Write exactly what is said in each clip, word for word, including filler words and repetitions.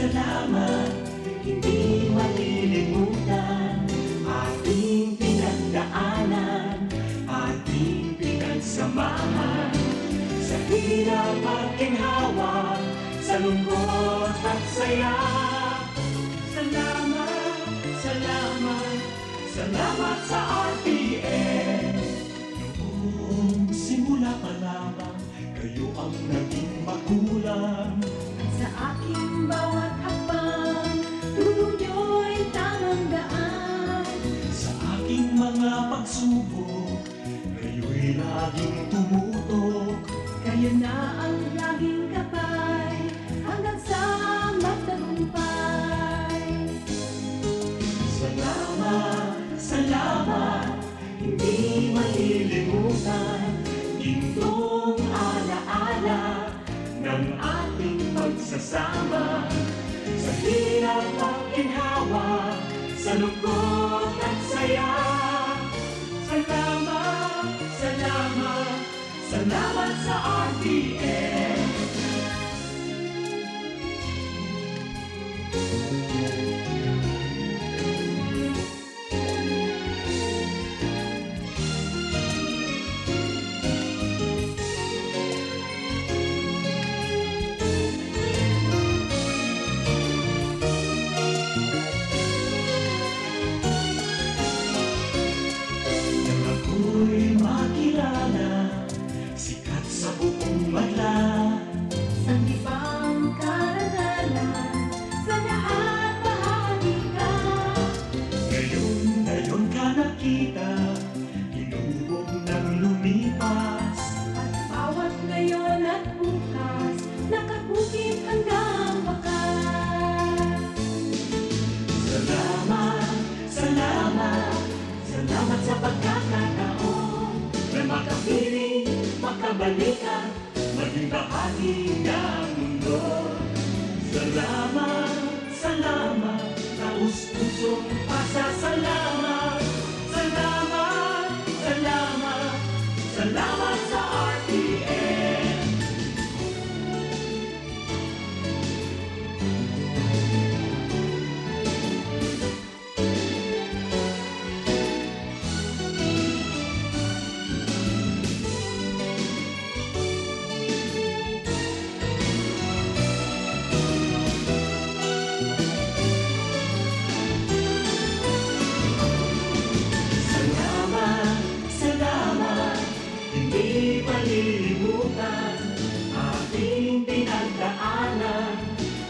Salamat, hindi malilimutan. Ating pinagdaanan, ating pinagsamahan. Sa hirap at ginhawa, sa lungkot at saya. Salamat, salamat, salamat sa R T N. Noong simula pa lamang, kayo ang naging magulang. Sa aking bawat hakbang, turo niyo'y tamang daan. Sa aking mga pagsubok, kayo'y laging tumutok. Kayo na ang laging gabay, hanggang sa magtagumpay. Salamat, salamat, hindi malilimutan. Gintong alaala ng ating pagsasama. Sa hirap at ginhawa, sa lungkot at saya. Salamat, salamat, salamat sa R T N. Nang ako'y makilala, sikat sa buong madla. Sanggibang karangalan, sa lahat bahagi ka. Ngayon, ngayon ka nakita, hinubog ng lumipas. At bawat ngayon at bukas, nakabukit hanggang wakas. Salamat, salamat, salamat sa pagkakataon na makapiling, makabalikan, maging bahagi ng mundo. Salamat, salamat, taos pusong pasasalamat. Salamat, salamat, salamat sa R T N. Salamat, salamat, hindi malilimutan ating pinagdaanan,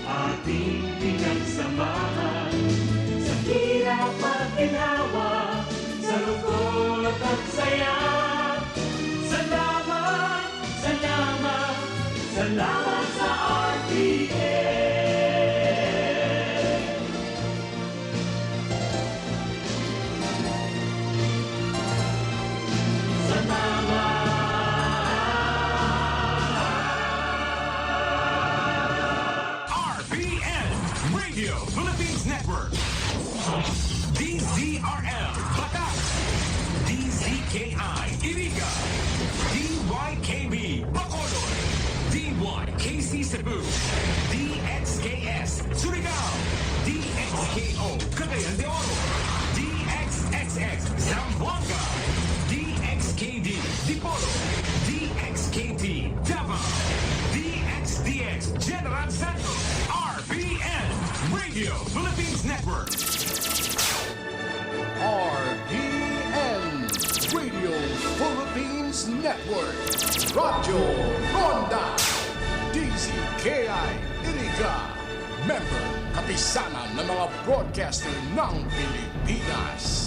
ating pinagsamahan. Sa hirap at ginhawa, sa lungkot at saya. Salamat, salamat, salamat sa R T N. Salamat. R P N, Radio Philippines Network. D Z R L, Batac. D Z K I, Iriga. D Y K B, Bacolod. D Y K C Cebu. D X K S, Surigao. D X K O, Cagayan de Oro. D X X X, Zamboanga. D X K D, Dipolog. D X K T, Davao. D X D X, General Santos. R P N, Radio Philippines Network. R P N, Radio Philippines Network. Radyo Ronda. D Z K I Iriga. Member, Kapisanan ng mga Broadcaster ng Pilipinas.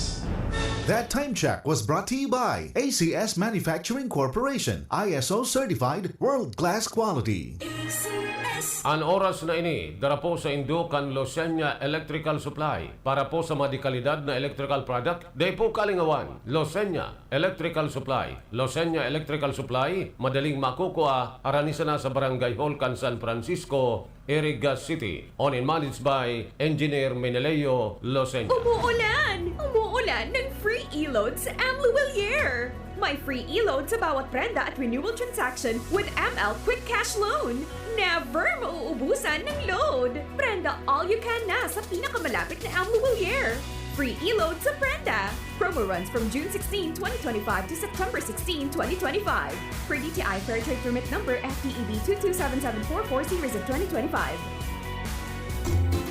That time check was brought to you by A C S Manufacturing Corporation, I S O certified, world-class quality. A C S. An oras na ini, dara po saindo kan Losenya Electrical Supply. Para po sa mga dekalidad na electrical product, dai po kalingawan. Losenya Electrical Supply. Losenya Electrical Supply, madaling makukua, arani sana sa Barangay Hall kan San Francisco, Iriga City. Owned and managed by Engineer Meneleo Losenya. Umuulan! Umuulan ng free e-load sa M Luwilier! May free e-load sa bawat prenda at renewal transaction with M L Quick Cash Loan. Never mauubusan ng load! Prenda all you can na sa pinakamalapit na Amwilier. Free e-load sa prenda! Promo runs from June sixteen, twenty twenty-five to September sixteen, twenty twenty-five. Per D T I Fair Trade Permit Number F T E B two two seven seven four four series of twenty twenty-five.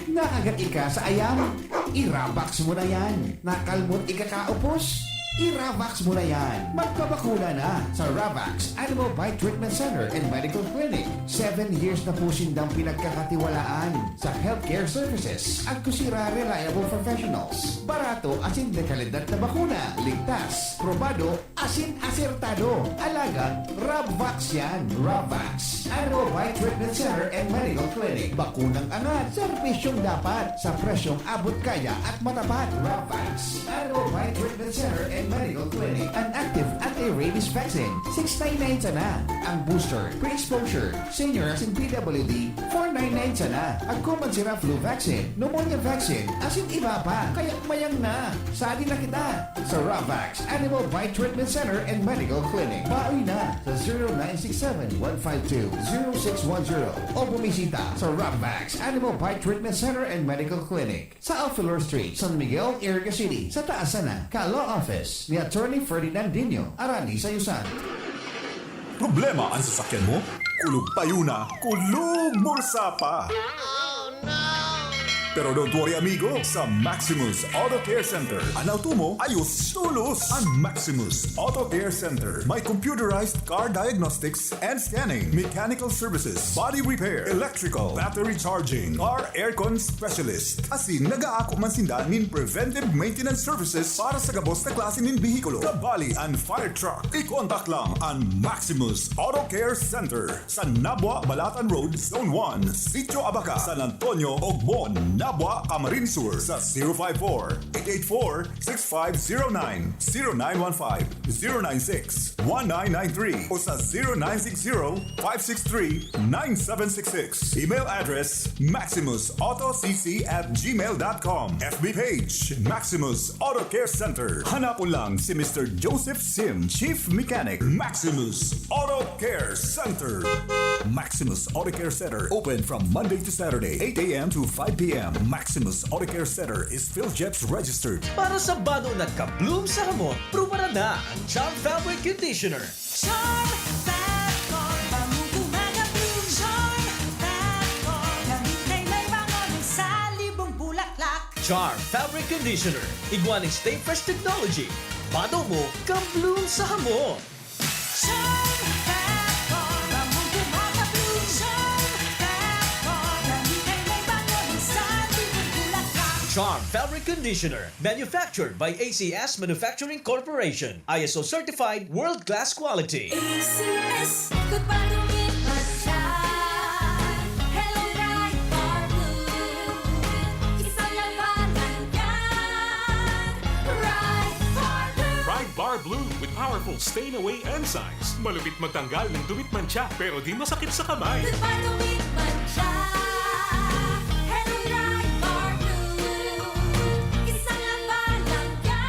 Nakagat ika sa ayam? Iravax mo na yan. Nakalmot ika kaupos? Iravax mo na yan. Magpabakuna na sa Ravax Animal Bite Treatment Center and Medical Clinic. Seven years na po sindang pinagkakatiwalaan sa healthcare services. Agko sira reliable professionals. Barato asin de kalidad na bakuna. Ligtas, probado, asin asertado. Alagang Rabvax yan. Rabvax. Animal Bite Treatment Center and Medical Clinic. Bakunang angat. Serbisyong dapat. Sa presyong abot kaya at matapat. Rabvax. Animal Bite Treatment Center and Medical Clinic. An active anti-rabies vaccine, six nine nine sana. Ang booster, pre-exposure, senior asin P W D, four nine nine sana. Agko man sira flu vaccine, pneumonia vaccine, asin iba pa. Kaya mayang na. Sadi na kita sa Ravax Animal Bite Treatment Center and Medical Clinic. Baoy na sa zero nine six seven one five two zero six one zero o bumisita sa Ravax Animal Bite Treatment Center and Medical Clinic sa Alfelor Street, San Miguel, Iriga City, sa taas sana ka Law Office ni Attorney Ferdinand Dino, Arani Sayusan. Problema an sasakyan mo? Kulog payo na, kulog bulsa pa! Pero don't worry, amigo, sa Maximus Auto Care Center, an auto mo ayos tolos! An Maximus Auto Care Center may computerized car diagnostics and scanning, mechanical services, body repair, electrical, battery charging, car aircon specialist. Asin nag-aako man sinda nin preventive maintenance services para sa gabos na klase nin behikulo. Kabali an fire truck. I-contact lang an Maximus Auto Care Center sa Nabua, Balatan Road, Zone one, Sitio Abaca, San Antonio, Ogmon, Nabua, Camarines Sur sa zero five four, eight eight four, six five zero nine, zero nine one five, zero nine six, one nine nine three o sa zero nine six zero, five six three, nine seven six six. Email address, maximus auto c c at gmail dot com. F B page, Maximus Auto Care Center. Hanapon lang si Mister Joseph Sim, Chief Mechanic, Maximus Auto Care Center. Maximus Auto Care Center, open from Monday to Saturday, eight a.m. to five p.m. Maximus Auto Care Center is PhilGEPS registered. Para sa banon at ka-bloom sa hamot, prubaran na ang Charm Fabric Conditioner. Charm Fabric, bango, gumagabloom. Charm Fabric, damit na may bango ng salibong bulaklak. Charm Fabric Conditioner, igwa nin Stay Fresh Technology. Bato mo, ka-bloom sa hamot. Charm Fabric, bango, gumagabloom. Charm Fabric, damit na may bango ng salibong bulaklak. Charm Fabric Conditioner, manufactured by A C S Manufacturing Corporation. I S O certified, world-class quality. A C S, good pa dumit man siya. Hello, Pride Bar Blue. Isang labanan yan. Pride Bar Blue. Pride Bar Blue with powerful stain away enzymes. Malupit magtanggal ng dumit mantsa, pero di masakit sa kamay. Good pa dumit man siya. Hello, Pride Bar Blue. Isang labanan yan.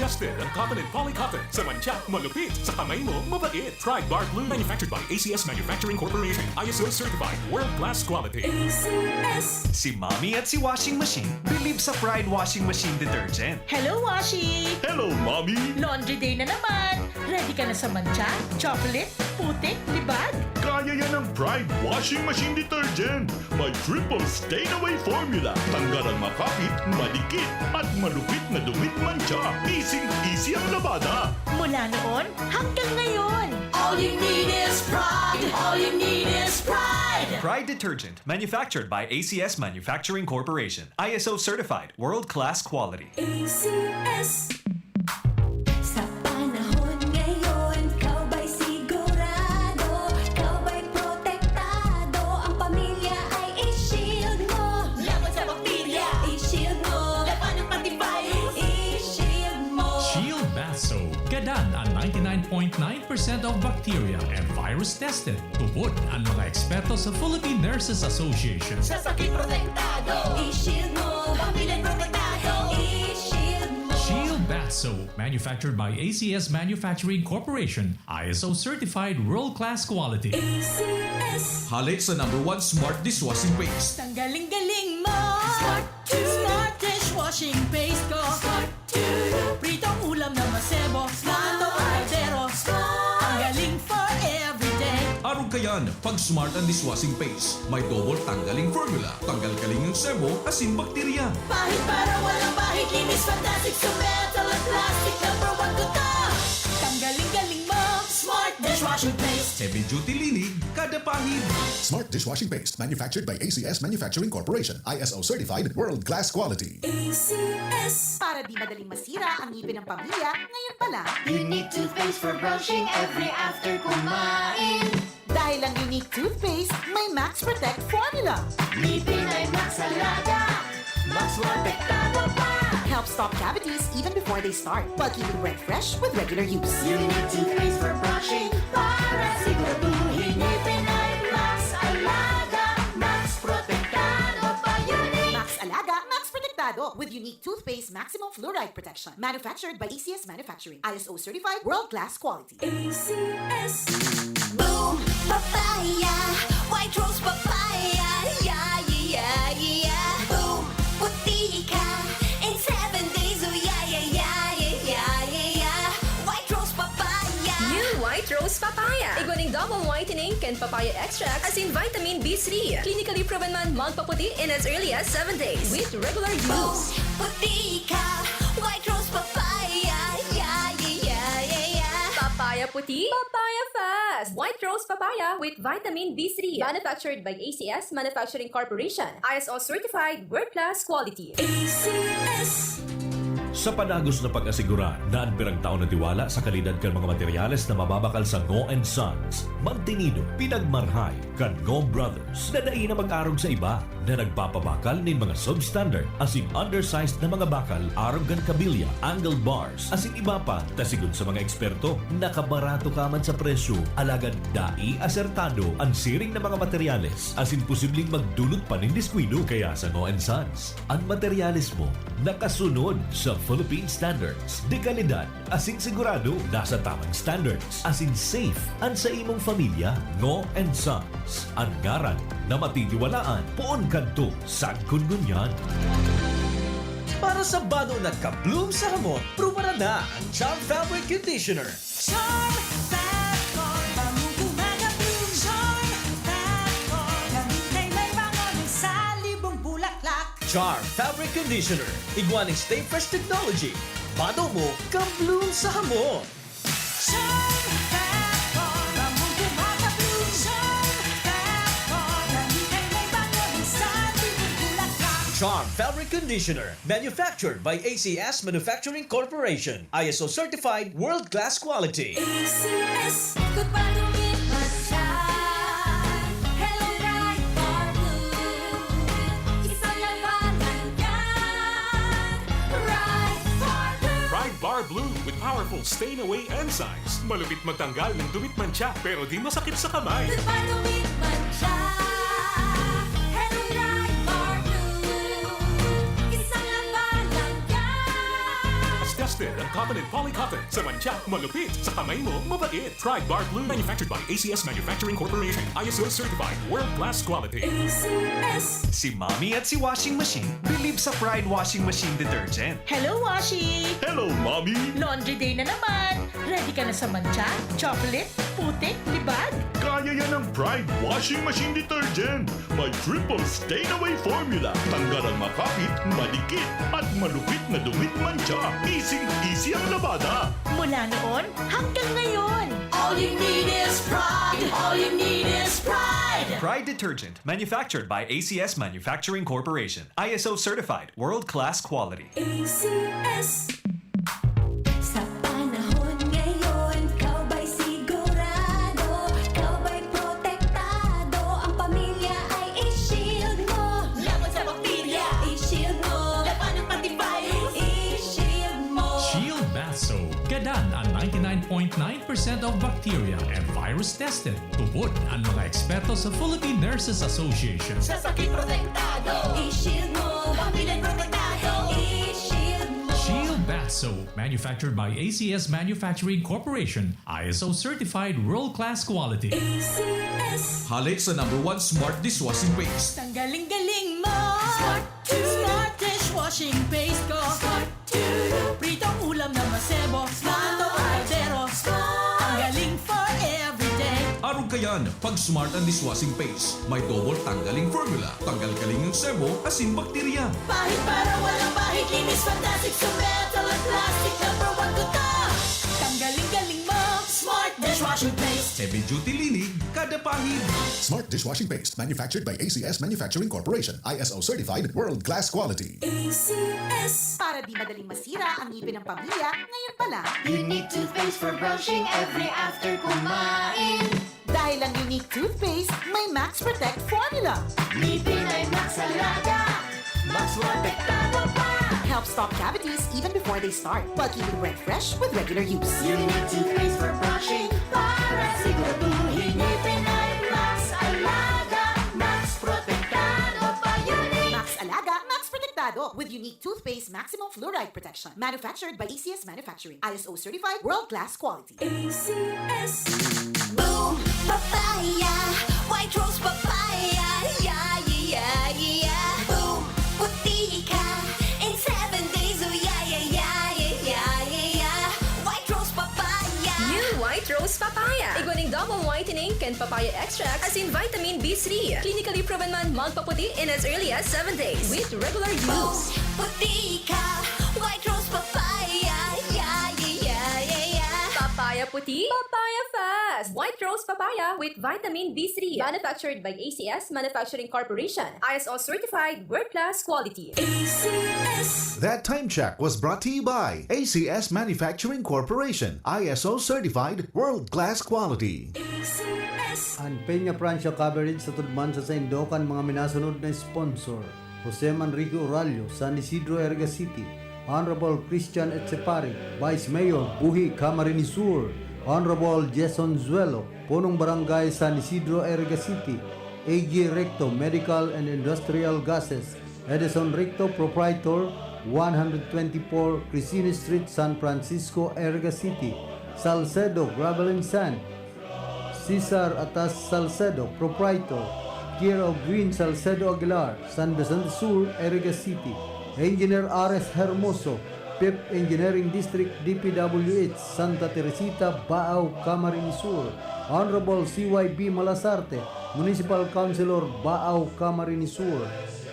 Tested ang cotton and polycotton. Sa mantsa, malupit. Sa kamay mo, mabait. Pride Bar Blue. Manufactured by A C S Manufacturing Corporation. I S O certified. World class quality. A C S. Si Mommy at si Washing Machine believe sa Pride Washing Machine Detergent. Hello, Washi! Hello, Mommy! Laundry day na naman! Ready ka na sa mantsa, chocolate, putik, libag? Kaya yan ng Pride Washing Machine Detergent! May triple stain away formula. Tanggal ang makapit, madikit, at malupit na dumit mantsa. Easy-easy ang labada. Mula noon hanggang ngayon. All you need is Pride. All you need is Pride. Pride detergent, manufactured by A C S Manufacturing Corporation. I S O certified, world-class quality. A C S. Sa panahon ngayon, ikaw ba'y sigurado? Ikaw ba'y protektado? Ang pamilya ay i-shield mo. Laban sa bakterya, i-shield mo. Laban ng antivirus, i-shield mo. Shield Bath Soap. Gadan ang ninety-nine point nine percent of bacteria and virus tested. Tubod ang mga eksperto sa Philippine Nurses Association. Sa sakit protektado, i-shield mo. Pamilya protektado, i-shield mo. Shield Bath So, manufactured by A C S Manufacturing Corporation, I S O certified world-class quality. A C S. Hale sa number one smart dishwashing paste. Tanggaling-galing mo. Smart to. Smart dishwashing paste ko. Smart to. Pritong ulam na masebo. Smart. Kaldero. Smart. Tanggaling for everyday. Arog kayan, pag smart ang dishwashing paste. May double tanggaling formula. Tanggal kaling ang sebo, asin bakterya. Pahid para walang bahid, linis fantastic sa metal at plastic. Number one ko to. Tanggaling-galing mo. Smart dishwashing paste. Heavy duty linig, kada pahid. Smart dishwashing paste, manufactured by A C S Manufacturing Corporation, I S O certified, world class quality. A C S. Para di madaling masira ang ngipin ng pamilya, ngayon pa lang. Unique toothpaste for brushing every after kumain. Dahil ang Unique Toothpaste may Max Protect Formula. Ngipin ay Max Alaga, Max Protektado pa. Help stop cavities even before they start, while keeping breath fresh with regular use. Unique Toothpaste for brushing para siguraduhin ngipin ay Max Alaga, Max Protektado pa. Unique. Max Alaga, Max Protektado with Unique Toothpaste Maximum Fluoride Protection. Manufactured by A C S Manufacturing. I S O certified, world-class quality. A C S. Boom Papaya, White Rose Papaya, yeah, yeah, yeah, yeah. Boom, puti ka in seven days, oh yeah, yeah, yeah, yeah, yeah, yeah, yeah. White Rose Papaya. New White Rose Papaya. Igwa nin double whitening kan papaya extract asin vitamin B three. Clinically proven man magpaputi in as early as seven days with regular use. Boom, puti ka, White Rose Papaya, yeah, yeah, yeah, yeah, yeah. Papaya puti, papaya fast. White Rose Papaya with vitamin B three. Manufactured by A C S Manufacturing Corporation. I S O certified, world class quality. A C S. Sa padagos na pag-asigurar na an piragtao na tiwala sa kalidad kan mga materyales na mababakal sa Ngo and Sons, mantinido, pinagmarhay kan Ngo Brothers na dai na mag-arog sa iba, na nagpapabakal nin mga substandard asin undersized na mga bakal arog kan kabilya, angle bars, asin iba pa, ta sigon sa mga eksperto, nakabarato ka man sa presyo, alagad dai asertado an siring na mga materyales, asin posibleng magdulot pa nin diskuido. Kaya sa Ngo and Sons, an materyales mo nakasunod sa Philippine standards de kalidad asin sigurado nasa tamang standards asin safe an sa imong pamilya. Ngo and Sons, an ngaran na matitiwalaan poon kadto sagkod ngunyan. Para sa bado na ka-bloom sa hamot, prubaran na ang Charm Fabric Conditioner. Charm Fab for bangong gumagabloom. Charm Fab for damit ay may bango ng salibong bulaklak. Charm Fabric Conditioner, igwa ning Stay Fresh Technology. Bado mo, ka-bloom sa hamot. Charm Fab for bangong gumagabloom. Charm Fab for damit ay may bango ng salibong bulaklak. Charm Fabric Conditioner, manufactured by A C S Manufacturing Corporation. I S O certified, world-class quality. A C S. Good pa lumit man siya. Hello, Pride Bar Blue. Isang labanan yan. Pride Bar Blue. Pride Bar Blue with powerful stain away enzymes. Malupit magtanggal ng dumit mantsa, pero di masakit sa kamay. Good pa lumit man siya. Hello, Pride Bar Blue. Isang labanan yan. Tested ang cotton and poly cotton. Sa mantsa, malupit. Sa kamay mo, mabait. Pride Bar Blue. Manufactured by A C S Manufacturing Corporation. I S O certified. World class quality. A C S. Si Mommy at si Washing Machine believe sa Pride Washing Machine Detergent. Hello, Washi! Hello, Mommy! Laundry day na naman! Ready ka na sa mantsa, chocolate, putik, libag? Kaya yan ng Pride Washing Machine Detergent. May triple stain away formula. Tanggal ang makapit, madikit, at malupit na dumit mantsa. Easy-easy ang labada. Mula noon hanggang ngayon. All you need is Pride. All you need is Pride. Pride Detergent, manufactured by A C S Manufacturing Corporation. I S O certified, world-class quality. A C S. Sa panahon ngayon, ikaw ba'y sigurado? Ikaw ba'y protektado? Ang pamilya ay i-shield mo. Laban sa bakterya, i-shield mo. Laban ng antivirus, i-shield mo. Shield Bath Soap. Gadan ang ninety-nine point nine percent of bacteria and virus tested. Tubod ang mga eksperto sa Philippine Nurses Association. Sa sakit protektado, i-shield mo. Pamilya protektado, i-shield mo. Shield Bath So, manufactured by A C S Manufacturing Corporation, I S O certified world-class quality. A C S. Hale sa number one smart dishwashing paste. Tanggaling-galing mo. Smart to. Smart dishwashing paste ko. Smart to. Pritong ulam na masebo. Smart. Kaldero. Smart. Tanggaling for everyday. Arog kayan, pag Smart ang dishwashing paste. May double tanggaling formula. Tanggal kaling ang sebo, asin bakterya. Pahid para walang bahid, linis fantastic sa metal at plastic. Number one ko to. Tanggaling-galing mo, Smart dishwashing paste. Heavy duty linig, kada pahid. Smart dishwashing paste, manufactured by A C S Manufacturing Corporation, I S O certified, world class quality. A C S. Para di madaling masira ang ngipin ng pamilya, ngayon pa lang. Unique toothpaste for brushing every after kumain. Dahil ang Unique Toothpaste may Max Protect Formula. Ngipin ay Max Alaga, Max Protektado pa. Help stop cavities even before they start, while keeping breath fresh with regular use. Unique Toothpaste for brushing para siguraduhin ngipin ay Max Alaga, Max Protektado pa. Unique Max Alaga, Max Protektado with Unique Toothpaste Maximum Fluoride Protection. Manufactured by A C S Manufacturing. I S O certified, world-class quality. A C S. Boom! Papaya! White Rose Papaya! Yeah, yeah, yeah, yeah! Boom! Puti ka in seven days! Oh, yeah, yeah, yeah, yeah, yeah, yeah, yeah! White Rose Papaya! New White Rose Papaya. Igwa ning double whitening kan papaya extract asin vitamin B three. Clinically proven man magpaputi in as early as seven days with regular use. Puti ka, White Rose Papaya. Yeah, yeah, yeah, yeah, yeah. Papaya puti, papaya fast. White Rose Papaya with vitamin B three. Manufactured by A C S Manufacturing Corporation. I S O certified, world class quality. A C S. That time check was brought to you by A C S Manufacturing Corporation, I S O certified, world class quality. A C S. An Peña Francia coverage sa tudman sa saindo kan mga minasunod na sponsor: Jose Manrique Orallo, San Isidro, Iriga City; Honorable Christian Etchepare, Vice Mayor, Buhi, Camarines Sur; Honorable Jason Zuelo, Punong Barangay, San Isidro, Iriga City; A G Recto, Medical and Industrial Gases; Edison Recto, Proprietor, one hundred twenty-four Crisini Street, San Francisco, Iriga City; Salcedo Gravel and Sand, Cesar Atas Salcedo, Proprietor, care of Green Salcedo Aguilar, San Vicente Sur, Iriga City; Engineer Ares Hermoso, Fifth Engineering District, D P W H, Santa Teresita, Baao, Camarines Sur; Honorable C Y B Malasarte, Municipal Councilor, Baao, Camarines Sur.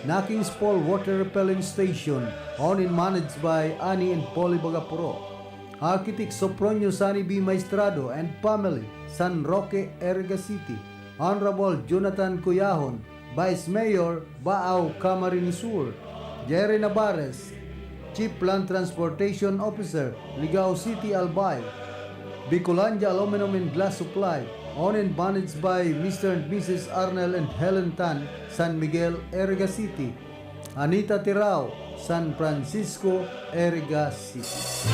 Nakings Fall Water Repellent Station, owned and managed by Annie and Polly Bagapuro. Architect Sopronio Sani B. Maestrado and family, San Roque, Iriga City. Honorable Jonathan Cuyahon, Vice Mayor, Baao, Camarines Sur. Jerry Navarez, Chief Land Transportation Officer, Ligao City, Albay. Bicolandia Aluminum and Glass Supply, owned and managed by Mister and Missus Arnel and Helen Tan, San Miguel, Iriga City. Anita Tirao, San Francisco, Iriga City.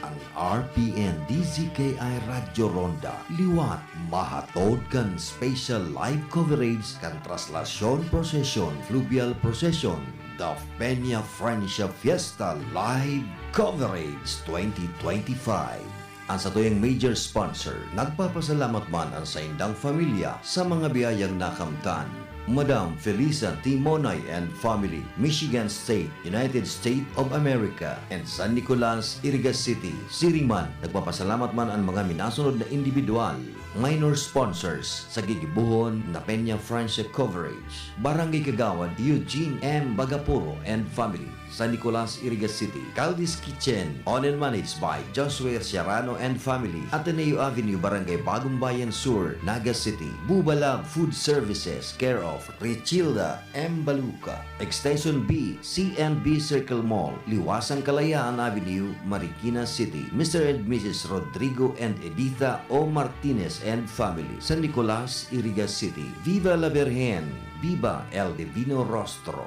An R P N D Z K I Radyo Ronda, liwat mahatod kan special live coverage kan Traslasyon Procession, Fluvial Procession, The Peña Francia Fiesta Live Coverage twenty twenty-five. An satuyang major sponsor, nagpapasalamat man an saindang pamilya sa mga biyayang nakamtan. Madam Felisa Timonay and family, Michigan State, United States of America, and San Nicolas, Iriga City. Siring man, nagpapasalamat man an mga minasunod na indibidwal. Minor sponsors sa gigibohon na Peña Francia Coverage. Barangay Kagawad Eugene M. Bagapuro and family, San Nicolas, Iriga City. Caldi's Kitchen, owned and managed by Joshua Ciarano and family, Ateneo Avenue, Barangay Bagong Bayan Sur, Naga City. Bubalag Food Services, care of Richilda M. Baluca. Extension B, C and B Circle Mall, Liwasang Kalayaan Avenue, Marikina City. Mister and Missus Rodrigo and Editha O. Martinez and family, San Nicolas, Iriga City. Viva la Virgen! Viva El Divino Rostro!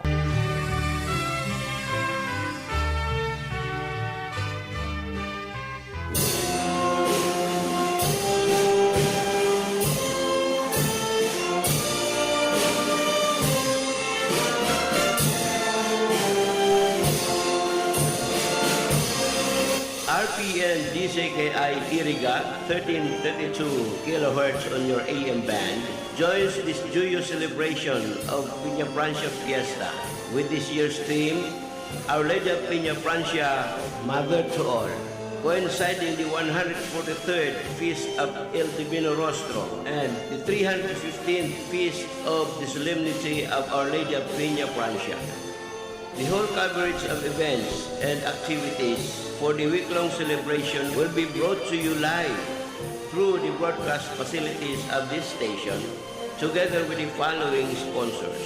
R P N D C K I Iriga, thirteen thirty-two kilohertz on your A M band, joins this joyous celebration of Peña Francia Fiesta with this year's theme, Our Lady of Peña Francia, Mother to All, coinciding the one hundred forty-third Feast of El Divino Rostro and the three hundred fifteenth Feast of the Solemnity of Our Lady of Peña Francia. The whole coverage of events and activities for the week-long celebration will be brought to you live through the broadcast facilities of this station, together with the following sponsors: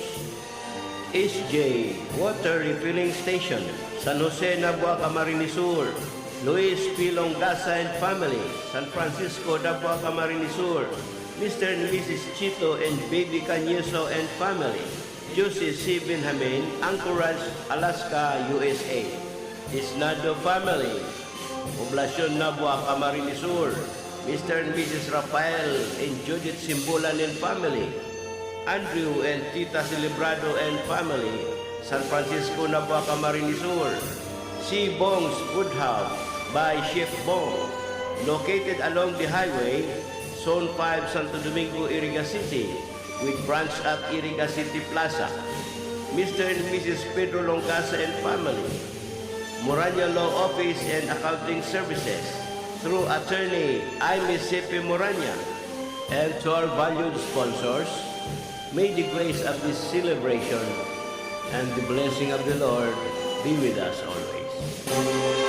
S J Water Refilling Station, San Jose, Nabua, Camarines Sur, Luis P. Longasa and family, San Francisco, Nabua, Camarines Sur, Mister and Missus Chito and Baby Cañeso and family, Josie C. Benjamin, Anchorage, Alaska, U S A. Isnado family, Poblacion, Nabua, Camarines Sur, Mister and Missus Rafael and Judith Simbulan and family, Andrew and Tita Celebrado and family, San Francisco, Nabua, Camarines Sur. C. Bong's Food Hub by Chef Bong, located along the highway, Zone five, Santo Domingo, Iriga City, with branch at Iriga City Plaza. Mister and Missus Pedro Longasa and family. Moranya Law Office and Accounting Services through Attorney Aimee Sepe Moranya. And to our valued sponsors, may the grace of this celebration and the blessing of the Lord be with us always.